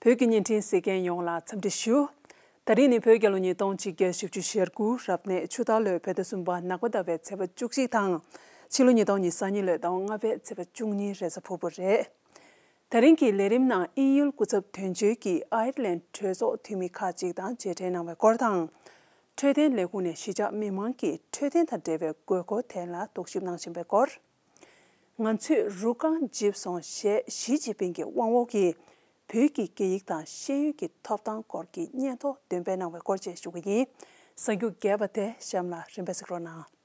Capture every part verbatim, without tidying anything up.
བོད་ཀྱི་བརྙན་འཕྲིན་གཟིགས་མཁན་ཡོངས་ལ་འཚམས་འདྲི་ཞུ། ད་རིང་ནི་བོད་རྒྱལ་ལོ་ཉིས་སྟོང་ཆིག་བརྒྱ་བཞི་བཅུ་ཞེ་དགུ་རབ་གནས་ཆུ་སྟག་ལོའི་བོད་ཟླ་གསུམ་པ་ནག་པ་ཟླ་བའི་ཚེས་པ་བཅུ་གཅིག་དང་། ཕྱི་ལོ་ཉིས་སྟོང་ཉི་ཤུ་རྩ་གཉིས་ལོའི་ཟླ་བ་ལྔ་པའི་ཚེས་པ་བཅུ་གཉིས་རེས་གཟའ་ཕུར་བུ་རེད། ད་རིང་གི་ལས་རིམ་ནང་དབྱིན་ཡུལ་སྐུ་ཚབ་དོན་གཅོད་ཀྱིས་ཨའི་རི་ལན་གྲོས་ཚོགས་འཐུས་མི་ཁག་ཅིག་དང་མཇལ་འཕྲད་གནང་བའི་སྐོར་དང་། འཕྲོད་བསྟེན་ལས་ཁུངས་ནས་གཞིས་ཆགས་མི་མང་གིས་འཕྲོད་བསྟེན་དང་འབྲེལ་བའི་དགོས་མཁོ་ཐད་ལ་རྟོག་ཞིབ་གནང་བཞིན་པའི་སྐོར། ང་ཚོས་རུ་རྐང་འཇིབས་སོང་ཞེས་ཞི་ཅིན་ཕིང་གི་དབང་འོག་གི་བོད་ཀྱི་སྐད་ཡིག་དང་ཤེས་ཡོན་གྱི་ཐོབ་ཐང་སྐོར་གྱི་སྙན་ཐོ་འདོན་སྤེལ་གནང་བའི་སྐོར་བཅས་ཞུ་གི་ཡིན། གསར་འགྱུར་རྒྱས་པ་དེ་གཤམ་ལ་རིམ་པས་གཟིགས་རོགས་གནང་།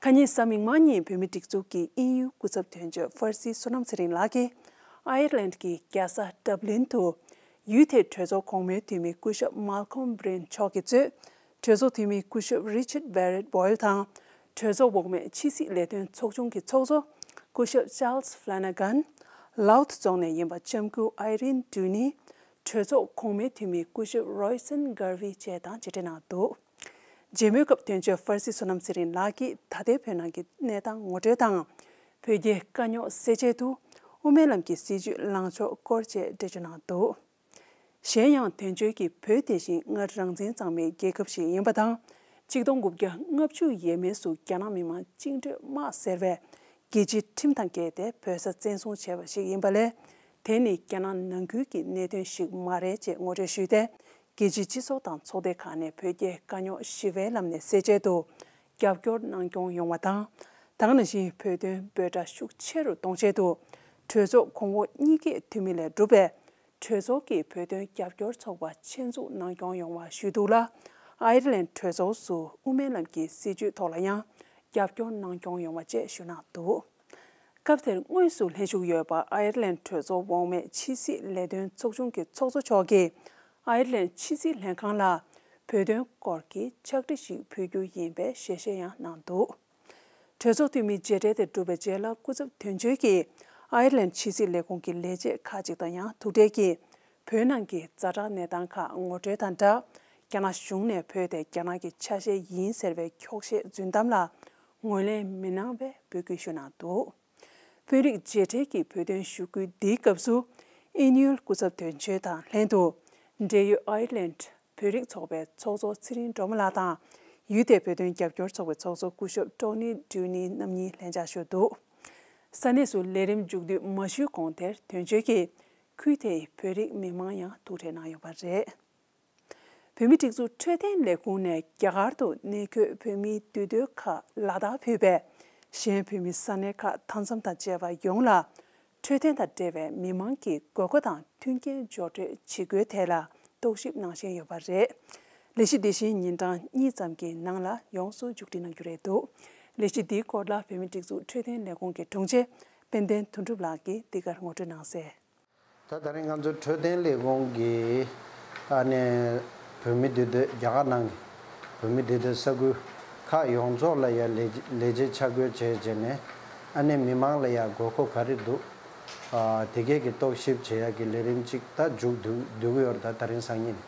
ཁ་ཉིན་གཟའ་མིག་དམར་ཉིན་བོད་མིའི་སྒྲིག་འཛུགས་ཀྱི་དབྱིན་ཡུལ་སྐུ་ཚབ་དོན་གཅོད་ཧྥར་སི་བསོད་ནམས་ཚེ་རིང་ལགས་ཀྱིས་ཨའི་རི་ལན་གྱི་རྒྱལ་ས་ཌབ་ལིན་དུ་ཡུལ་དེའི་གྲོས་ཚོགས་གོང་མའི་འཐུས་མི་སྐུ་ཞབས་མཱལ་ཁོམ་བྷི་རིན་མཆོག་གིས་གཙོས་གྲོས་ཚོགས་འཐུས་མི་སྐུ་ཞབས་རི་ཆར་བྷེ་རེད་བོ་ཡལ་དང་། གྲོས་ཚོགས་འོག་མའི་ཕྱི་སྲིད་ལས་དོན་ཚོགས་ཆུང་གི་ཚོགས་གཙོ་སྐུ་ཞབས་ཅཱལ་སི་ཕླེ་ན་གྷན། ལའོ་ཐི་རྫོང་ནས་ཡིན་པ་ལྕམ་སྐུ་ཨའི་རིན་ཌུ་ནི། གྲོས་ཚོགས་གོང་མའི་འཐུས་མི་སྐུ་ཞབས་རོའི་སན་གྷར་ཝི་བཅས་དང་མཇལ་འཕྲད་གནང་འདུག་མཇལ་མོལ་སྐབས་དོན་གཅོད་ཧྥར་སི་བསོད་ནམས་ཚེ་རིང་ལགས་ཀྱིས་ད་ལྟའི་བོད་ནང་གི་གནས་སྟངས་ངོ་སྤྲོད་དང་། བོད་རྒྱའི་དཀའ་རྙོག་སེལ་ཆེད་དུ་དབུ་མའི་ལམ་གྱི་སྲིད་བྱུས་ལངས་ཕྱོགས་སྐོར་བཅས་འགྲེལ་བརྗོད་གནང་འདུག་གཞན་ཡང་དོན་གཅོད་ཀྱིས་བོད་དེ་བཞིན་སྔར་རང་བཙན་གཙང་མའི་རྒྱལ་ཁབ་ཞིག་ཡིན་པ་དང་། ཆིག་སྟོང་དགུ་བརྒྱ་ལྔ་བཅུ་ཡས་མས་སུ་རྒྱ་ནག་མི་དམངས་བཅིངས་འགྲོལ་དམག་ཟེར་བས་རྒྱལ་སྤྱིའི་ཁྲིམས་དང་འགལ་ཏེ་བོད་ས་བཙན་བཟུང་བྱས་པ་ཞིག་ཡིན་པ་ལས། དེ་ནི་རྒྱ་ནག་ནང་ཁུལ་གྱི་གནད་དོན་ཞིག་མ་རེད་ཅེས་ངོ་སྤྲོད་ཞུས་ཏེ། རྒྱལ་སྤྱིའི་སྤྱི་ཚོགས་དང་ཚོགས་སྡེ་ཁག་ནས་བོད་རྒྱའི་དཀའ་རྙོག་ཞི་བའི་ལམ་ནས་སེལ་ཆེད་དུ་རྒྱབ་སྐྱོར་གནང་སྐྱོང་ཡོང་བ་དང་། ད་ག་ནང་བཞིན་བོད་དོན་འབོད་སྒྲ་ཤུགས་ཆེ་རུ་གཏོང་ཆེད་དུ་གྲོས་ཚོགས་གོང་འོག་གཉིས་ཀའི་འཐུས་མི་ལས་གྲུབ་པའི་གྲོས་ཚོགས་ཀྱི་བོད་དོན་རྒྱབ་སྐྱོར་ཚོགས་པ་ཆེད་འཛུགས་གནང་སྐྱོང་ཡོང་བ་ཞུས་འདུག་ལ། ཨའི་རི་ལན་གྲོས་ཚོགས་སུ་དབུ་མའི་ལམ་གྱི་སྲིད་བྱུས་ཐོག་ལ་ཡང་རྒྱབ་སྐྱོར་གནང་སྐྱོང་ཡོང་བ་བཅས་ཞུ་གནང་འདུག་སྐབས་དེར་དངོས་སུ་ལྷན་ཞུགས་ཡོད་པ་ཨའི་རི་ལན་གྲོས་ཚོགས་འོག་མའི་ཕྱི་སྲིད་ལས་དོན་ཚོགས་ཆུང་གི་ཚོགས་གཙོ་མཆོག་གིས་ཨའི་རི་ལན་ཕྱི་སྲིད་ལྷན་ཁང་ལ་བོད་དོན་སྐོར་གྱི་ཕྱག་བྲིས་ཤིག་ཕུལ་རྒྱུ་ཡིན་པའི་ཞལ་བཞེས་ཡང་གནང་འདུག་གྲོས་ཚོགས་འཐུས་མིའི་མཇལ་འཕྲད་དེ་གྲུབ་པའི་རྗེས་ལ་སྐུ་ཚབ་དོན་གཅོད་ཀྱིས་ཨའི་རི་ལན་ཕྱི་སྲིད་ལས་ཁུངས་ཀྱི་ལས་བྱེད་ཁག་ཅིག་དང་ཡང་ཐུག་འཕྲད་ཀྱིས། བོད་ནང་གི་ཛ་དྲག་གནས་སྟངས་ཁག་ངོ་སྤྲོད་དང་སྦྲགས། རྒྱ་ནག་གཞུང་ནས་བོད་དེ་རྒྱ་ནག་གི་ཆ་ཤས་ཡིན་ཟེར་བའི་འཁྱོག་བཤད་རྫུན་གཏམ་ལ་ངོས་ལེན་མི་གནང་བའི་འབོད་སྐུལ་ཞུ་གནང་འདུག་དཔོན་རིགས་མཇལ་འཕྲད་ཀྱི་བོད་དོན་ཞུ་སྐུལ་འདིའི་སྐབས་སུ། དབྱིན་ཡུལ་སྐུ་ཚབ་དོན་གཅོད་དང་ལྷན་དུ། འབྲེལ་ཡོད་ཨའི་རི་ལན་བོད་རིགས་ཚོགས་པའི་ཚོགས་གཙོ་ཚེ་རིང་སྒྲོལ་མ་ལགས་དང་། ཡུལ་དེའི་བོད་དོན་རྒྱབ་སྐྱོར་ཚོགས་པའི་ཚོགས་གཙོ་སྐུ་ཞབས་ཀྲོ་ནི་ཌུ་ནི་རྣམ་གཉིས་ལྷན་བཅར་ཞུས་འདུག་ས་གནས་སུ་ལས་རིམ་མཇུག་བསྡུ་མ་ཞུས་གོང་དེར་དོན་གཅོད་ཀྱིས། ཁུལ་དེའི་བོད་རིགས་མི་མང་ཡང་ཐུག་འཕྲད་གནང་ཡོད་པ་རེད། བོད་མིའི་སྒྲིག་འཛུགས་འཕྲོད་བསྟེན་ལས་ཁུངས་ནས་རྒྱ་གར་དུ་གནས་འཁོད་བོད་མིའི་འདུས་སྡོད་ཁག་ལ་དྭགས་ཕུད་པའི་གཞན་བོད་མི་ས་གནས་ཁག་མཐའ་མཚམས་དང་བཅས་པ་ཡོངས་ལ་འཕྲོད་བསྟེན་དང་འབྲེལ་བའི་མི་མང་གི་དགོས་མཁོ་དང་མཐུན་རྐྱེན་སྦྱོར་སྤྲོད་བྱེད་དགོས་ཐད་ལ་རྟོག་ཞིབ་གནང་བཞིན་ཡོད་པ་རེད། ལས་གཞི་འདི་བཞིན་ཉིན་གྲངས་གཉིས་ཙམ་གྱི་ནང་ལ་ཡོངས་སུ་མཇུག་སྒྲིལ་གནང་རྒྱུ་རེད་འདུག་ལས་གཞི་འདིའི་སྐོར་ལ་བོད་མིའི་སྒྲིག་འཛུགས་འཕྲོད་བསྟེན་ལས་ཁུངས་ཀྱི་དྲུང་ཆེ་དཔལ་ལྡན་དོན་གྲུབ་ལགས་ཀྱིས་འདི་གར་ངོ་སྤྲོད་གནང་གསལ། ད་ད་རིང་ང་ཚོའི་འཕྲོད་བསྟེན་ལས་ཁུངས་ཀྱིས་ཨ་ནི་བོད་མི་འདུས་སྡོད་རྒྱ་གར་ནང་གི་བོད་མི་འདུས་སྡོད་ས་ཁུལ་ཁག་ཡོངས་རྫོགས་ལ་ཡ་ལས་ལས་བྱེད་ཆ་བགོས་བྱས་བྱས་ནས་ཨ་ནི་མི་མང་ལ་ཡ་དགོས་མཁོ་ག་རེ་འདུག་ཨ་དེ་གས་ཀྱི་རྟོག་ཞིབ་བྱེད་ཡ་གི་ལས་རིམ་ཅིག་ད་མཇུག་བསྡུ་བསྡུ་གི་ཡོད་རེད། ད་ད་རིང་སང་ཉིན་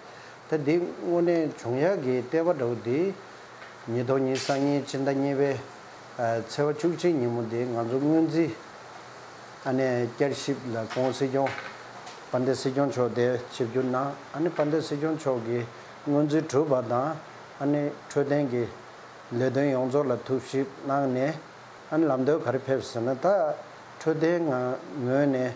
ད་འདི་དངོས་གནས་བྱུང་ཡ་གི་ལྟེ་བ་འདྲ་བོ་འདི་ཉིས་སྟོང་ཉི་ཤུ་རྩ་གཉིས་ཕྱི་ཟླ་གཉིས་པའི་ཨ་ཚེས་པ་བཅུ་གཅིག་ཉིན་མོ་འདི་ང་ཚོ་སྔོན་རྩིས་ཨ་ནི་བསྐྱར་ཞིབ་ལ་༸གོང་སྲིད་སྐྱོང་དཔལ་ལྡན་སྲིད་སྐྱོང་མཆོག་དེ་ཆིབས་བསྒྱུར་གནང་། ཨ་ནི་དཔལ་ལྡན་སྲིད་སྐྱོང་མཆོག་གིས་སྔོན་རྩིས་གྲུབ་པ་དང་ཨ་ནི་འཕྲོད་བསྟེན་གྱི་ལས་དོན་ཡོངས་རྫོགས་ལ་ཐུགས་ཞིབ་གནང་ནས་ཨ་ནི་ལམ་སྟོན་ག་རེ་ཕེབས་ཟེར་ན། ད་འཕྲོད་བསྟེན་ངོས་ནས་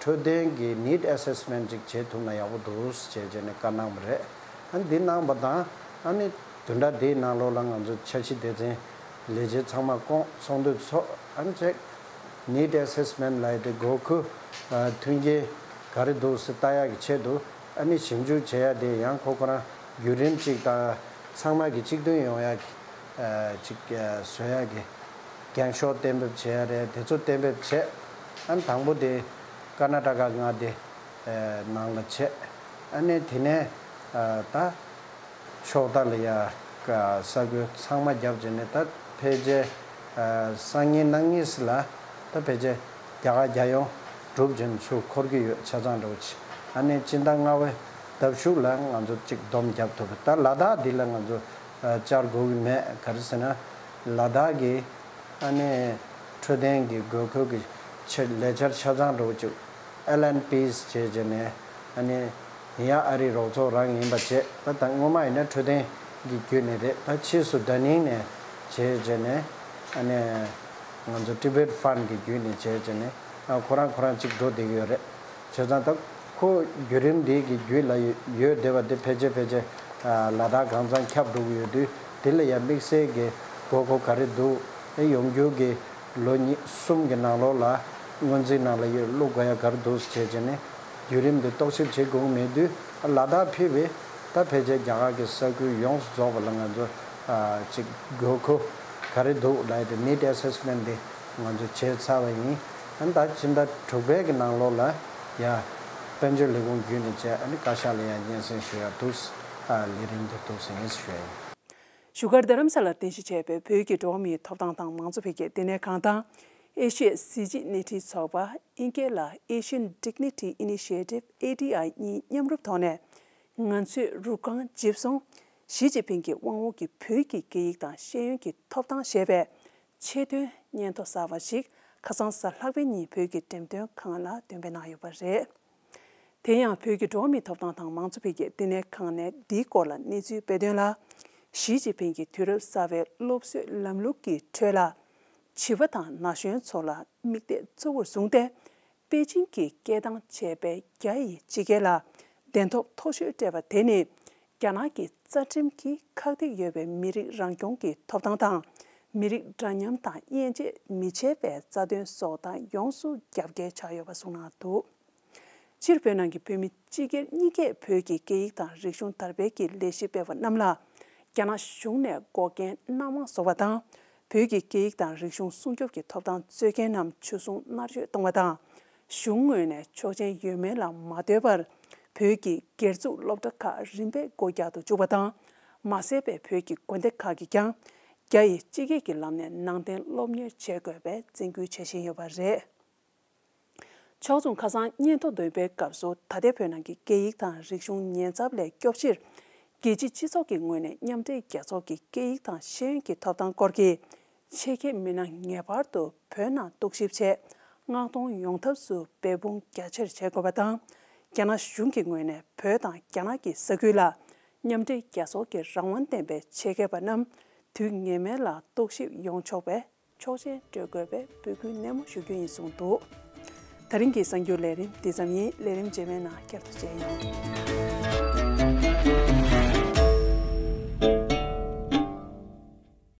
འཕྲོད་བསྟེན་གྱི་ནིཌ་ཨེ་སེ་སི་མེན་ཊི་ཅིག་བྱེད་ཐུབ་ན་ཡག་པོ་འདུག་ཅེས་བྱས་ནས་བཀའ་གནང་བ་རེད། ཨ་ནི་འདི་གནང་བ་དང་ཨ་ནི་བདུན་ཕྲག་འདིའི་ནང་ལོགས་ལ་ང་ཚོ་འཆར་གཞི་སྡེ་ཚན་ལས་བྱེད་ཚང་མ་བསྐོངས་ཚོགས་འདུ་ཚོགས། ཨ་ནི་ཅེག་ནིཌ་ཨེ་སེ་སི་མེན་ཊི་ལབ་ཡ་དེ་དགོས་མཁོ་མཐུན་རྐྱེན་ག་རེ་འདུག་ཟེར་ལྟ་ཡག་གི་ཆེད་དུ་ཨ་ནི་ཞིབ་འཇུག་བྱེད་ཡ་དེ་ཡང་ཁོ་ཁོ་རང་བརྒྱུད་རིམ་གཅིག་དང་ཚང་མ་གི་གཅིག་མཐུན་ཡོང་ཡ་གི་ཅིག་བཟོ་ཡ་གི་འགེངས་ཤོག་གཏན་འབེབས་བྱེད་ཡ་རེད། དེ་ཚོ་གཏན་འབེབས་བྱས། ཨ་ནི་དང་པོ་དེ་ཀར་ནཱ་ཊ་ཀ་མངའ་སྡེ་ནང་ལ་བྱས། ཨ་ནི་དེ་ནས་ད་ཕྱོགས་མཐའ་ལ་ཡ་ས་ཁུལ་ཚང་མ་བརྒྱབ་བྱས་ནས་ད་ཕལ་ཆེར་སང་ཉིན་གནངས་ཉིན་ལ་ ད་ཕལ་ཆེར་རྒྱ་གར་རྒྱལ་ཡོངས་གྲུབ་ཅན་ཚུར་འཁོར་གྱི་ཡོད། ཆ་ཚང་འདྲ་བོ་ཅིག་ཨ་ནི་སྤྱི་ཟླ་ལྔ་པའི་ཟླ་གཞུག་ལ་ང་ཚོ་ཅིག་སྡོམ་རྒྱབ་ཐུབ་པ། ད་ལ་དྭགས་འདི་ལ་ང་ཚོ་ཨ་བཅར་དགོས་ཀྱི་མེད། ག་རེ་ཟེར་ན་ལ་དྭགས་ཀྱི་ཨ་ནི་འཕྲོད་བསྟེན་གྱི་དགོས་མཁོ་གི་ཆེད་ལས་འཆར་ཆ་ཚང་འདྲ་བོ་ཅིག་ཨེལ་ཨེན་པིས་བྱས་བྱས་ནས་ཨ་ནི་ཡང་ཨ་རིའི་རོགས་ཚོགས་རང་ཡིན་པ་བྱས། ད་ད་སྔོན་མ་ཡིན་ན་འཕྲོད་བསྟེན་གྱི་བརྒྱུད་ནས་རེད། ད་ཕྱིས་སུ་ད་ནིང་ནས་བྱས་བྱས་ནས་ཨ་ནི་ང་ཚོ་Tibet Fund་གྱི་བརྒྱུད་ནས་བྱས་བྱས་ནས་ཨ་ཁོ་རང་ཁོ་རང་གཅིག་འགྲོ་བསྡད་ཀྱི་ཡོད་རེད། བྱས་ཙང་ད་ཁོ་བརྒྱུད་རིམ་འདི་གི་བརྒྱུད་ལ་ཡོད་ཡོད་བསྡད་པ་འདི་ཕལ་ཆེར་ཕལ་ཆེར་ཨ་ལ་དྭགས་གང་ཚང་ཁྱབ་འགྲོ་གི་ཡོད་དུས། དེ་ལ་ཡང་དམིགས་བསལ་གྱི་དགོས་མཁོ་ག་རེ་འདུག་ཨེ་ཡོང་རྒྱུ་གི་ལོ་གཉིས་གསུམ་གྱི་ནང་ལོགས་ལ་སྔོན་རྩིས་ནང་ལ་ཡོད་བླུག་དགོས་ཡ་ག་རེ་འདུག་བྱས་བྱས་ནས་བརྒྱུད་རིམ་འདི་རྟོག་ཞིབ་བྱེད་དགོས་མེད་དུས། ལ་དྭགས་ཕེབས་པའི་ད་ཕལ་ཆེར་རྒྱ་གར་གྱི་ས་ཁུལ་ཡོངས་སུ་རྫོགས་པ་ལ་ང་ཚོ་ཨ་ཅིག་དགོས་མཁོ་ག་རེ་འདུག་ལབ་ཡ་དེ་need assessment་འདི་ང་ཚོ་བྱས་ཚར་བ་ཡིན། ཨ་ནི་ད་ཕྱི་ཟླ་དྲུག་པའི་གི་ནང་ལོགས་ལ་ཡ་དཔལ་འབྱོར་ལས་ཁུངས་བརྒྱུད་ནས་བྱས། ཨ་ནི་བཀའ་ཤག་ལ་ཡང་སྙན་སེང་ཞུ་ཡ་འདུག་ཨ་ལས་རིམ་འདི་འདུག་ཟེར་ངེས་སུ་ཞུ་ཡ་ཡིན། བཞུགས་སྒར་རྡ་རམ་ས་ལར་རྟེན་གཞི་བྱས་པའི་བོད་ཀྱི་འགྲོ་བ་མིའི་ཐོབ་ཐང་དང་མང་གཙོ་འཕེལ་རྒྱས་བསྟི་གནས་ཁང་དང་། ཨེ་ཤི་ཡའི་གཟི་བརྗིད་སྣེ་ཁྲིད་ཚོགས་པ་ཨིན་སྐད་ལ་Asian Dignity Initiative A D I་གཉིས་མཉམ་རུབ་ཐོག་ནས། ང་ཚོས་རུ་ཁག་ཇི་བཟུང་། ཞི་ཅིན་ཕིང་གི་དབང་འོག་གི་བོད་ཀྱི་སྐད་ཡིག་དང་ཤེས་ཡོན་གྱི་ཐོབ་ཐང་ཞེས་པའི་ཆེད་དོན་སྙན་ཐོ་གསར་བ་ཞིག་ཁ་སང་གཟའ་ལྷག་པའི་ཉིན་བོད་ཀྱི་འགྲེམས་སྟོན་ཁང་ལ་འདོན་སྤེལ་གནང་ཡོད་པ་རེད། དེ་ཡང་བོད་ཀྱི་འགྲོ་བ་མིའི་ཐོབ་ཐང་དང་མང་གཙོ་འཕེལ་རྒྱས་བསྟི་གནས་ཁང་ནས་འདིའི་སྐོར་ལ་གནས་ཚུལ་སྤེལ་དོན་ལ། ཞི་ཅིན་ཕིང་གིས་དུས་རབས་གསར་པའི་སློབ་གསོའི་ལམ་ལུགས་ཀྱི་ཁྲོད་ལ། བྱིས་པ་དང་ན་གཞོན་ཚོ་ལ་དམིགས་གཏད་གཙོ་བོར་བཟུང་སྟེ། པེ་ཅིང་གིས་སྐད་གདངས་བྱས་པའི་རྒྱ་ཡི་སྤྱི་སྐད་ལ་བདེན་ཐོབ་མཐོ་ཤོས་སྤྲད་པ་དེ་ནི། རྒྱ་ནག་གི་རྩ་ཁྲིམས་ཀྱིས་ཁག་ཐེག་ཡོད་པའི་མི་རིགས་རང་སྐྱོང་གི་ཐོབ་ཐང་དང་། མི་རིགས་འདྲ་མཉམ་དང་དབྱེ་འབྱེད་མི་བྱེད་པའི་རྩ་དོན་སྲོག་དང་ཡོངས་སུ་རྒྱབ་འགལ་ཆགས་ཡོད་པ་གསུངས་གནང་འདུག་སྤྱིར་བོད་ནང་གི་བོད་མི་སྤྱི་སྒེར་གཉིས་ཀས་བོད་ཀྱི་སྐད་ཡིག་དང་རིག་གཞུང་དར་སྤེལ་གྱི་ལས་གཞི་སྤེལ་བ་རྣམས་ལ། རྒྱ་ནག་གཞུང་ནས་འགོག་རྐྱེན་སྣ་མང་བཟོ་བ་དང་། བོད་ཀྱི་སྐད་ཡིག་དང་རིག་གཞུང་སྲུང་སྐྱོབ་ཀྱི་ཐོབ་ཐང་རྩོད་མཁན་རྣམས་འཇུ་བཟུང་མནར་གཅོད་གཏོང་བ་དང་། གཞུང་ངོས་ནས་ཆོག་མཆན་ཡོད་མེད་ལ་མ་ལྟོས་པར། བོད་ཀྱི་སྒེར་བཙུགས་སློབ་གྲྭ་ཁག་རིམ་པས་སྒོ་རྒྱག་ཏུ་བཅུག་པ་དང་། མ་ཟད་པའི་བོད་ཀྱི་དགོན་སྡེ་ཁག་གིས་ཀྱང་། རྒྱ་ཡི་སྤྱི་སྐད་ཀྱི་ལམ་ནས་ནང་བསྟན་སློབ་གཉེར་བྱེད་དགོས་པའི་བཙན་སྐུལ་བྱེད་བཞིན་ཡོད་པ་རེད། ཕྱོགས་མཚུངས། ཁ་སང་སྙན་ཐོ་འདོན་པའི་སྐབས་སུ། ད་ལྟའི་བོད་ནང་གི་སྐད་ཡིག་དང་རིག་གཞུང་ཉེན་ཚབས་ལས་སྐྱོབ་ཕྱིར། རྒྱལ་སྤྱིའི་སྤྱི་ཚོགས་ཀྱི་ངོས་ནས་མཉམ་འབྲེལ་རྒྱལ་ཚོགས་ཀྱི་སྐད་ཡིག་དང་ཤེས་ཡོན་གྱི་ཐོབ་ཐང་སྐོར་གྱི་ཆེད་མཁས་མི་སྣ་ངེས་པར་དུ་བོད་ནང་རྟོག་ཞིབ་བྱས། མངགས་གཏོང་ཡོང་ཐབས་སུ་འབད་འབུངས་རྒྱ་ཆེར་བྱེད་དགོས་པ་དང་། རྒྱ་ནག་གཞུང་གི་ངོས་ནས་བོད་དང་རྒྱ་ནག་གི་ས་ཁུལ་ལ། མཉམ་འབྲེལ་རྒྱལ་ཚོགས་ཀྱི་རང་དབང་ལྡན་པའི་ཆེད་མཁས་པ་རྣམས་དུས་ངེས་མེད་ལ་རྟོག་ཞིབ་ཡོང་ཆོག་པའི་ཆོག་མཆན་སྤྲོད་དགོས་པའི་འབོད་སྐུལ་ནན་མོ་ཞུ་རྒྱུ་ཡིན་གསུངས་འདུག་ད་རིང་གི་གསར་འགྱུར་ལས་རིམ་འདི་ཙམ་ཡིན། ལས་རིམ་རྗེས་མའི་ནང་བསྐྱར་དུ་མཇལ་ཡོང་།